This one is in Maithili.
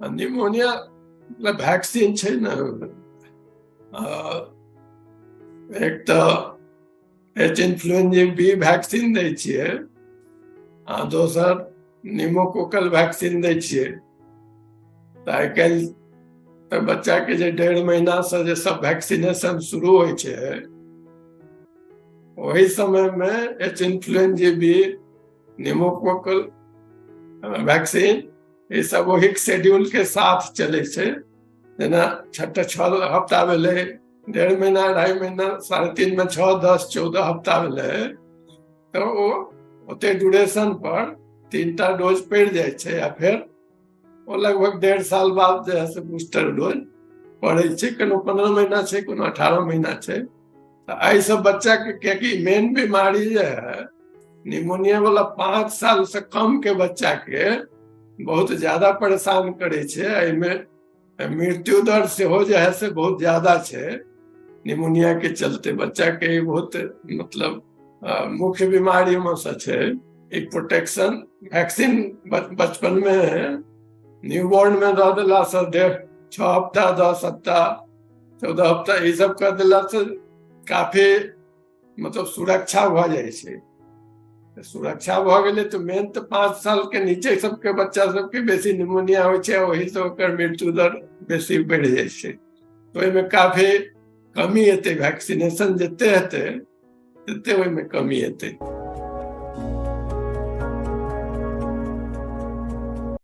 निमोनिया वैक्सीन छै ने, एक तऽ एच इन्फ्लुएंजा बी वैक्सीन दै छियै आ दोसर निमोकोकल वैक्सीन दै छियै। तऽ आइ काल्हि तऽ बच्चाके जे 1.5 महीनासँ जे सब वैक्सीनेशन शुरू होइ छै, ओहि समयमे H influenza B, pneumococcal vaccine, ई सब ओही शेड्यूल के साथ चलै छै। जेना 6 हफ्ता भेलै, 1.5 महीना, 2.5 महीना, 3.5 में 6, 10, 14 हफ्ता भेलै, तऽ ओ ओते ड्यूरेशन पर 3टा डोज पड़ि जाइ छै आ फेर ओ लगभग 1.5 साल बाद जे है से बूस्टर डोज पड़ै छै। कोनो 15 महीना छै, कोनो 18 महीना छै। तऽ एहि सब बच्चा के, कियाकि मेन बीमारी जे है निमोनिया वाला 5 साल से कम के बच्चा के बहुत ज्यादा परेशान करै छै। एहिमे मृत्यु दर सेहो जे है से बहुत ज्यादा छै निमोनिया के चलते। बच्चा के बहुत मतलब मुख्य बीमारी में से छै। एक प्रोटेक्शन वैक्सीन बचपन में न्यूबॉर्न में दऽ देला से 6 हफ्ता, 10 हफ्ता, 14 हफ्ता, ई सब कर देला से काफी मतलब सुरक्षा भऽ जाइ छै। सुरक्षा भऽ गेलै तऽ मेन तऽ 5 साल के नीचे सबके बच्चा सबके बेसी निमोनिया होइ छै, ओहिसँ ओकर मृत्यु दर बेसी बढ़ि जाइ छै। तऽ ओहिमे काफी कमी एतै, वैक्सीनेशन जते हेतै तते ओहिमे कमी एतै।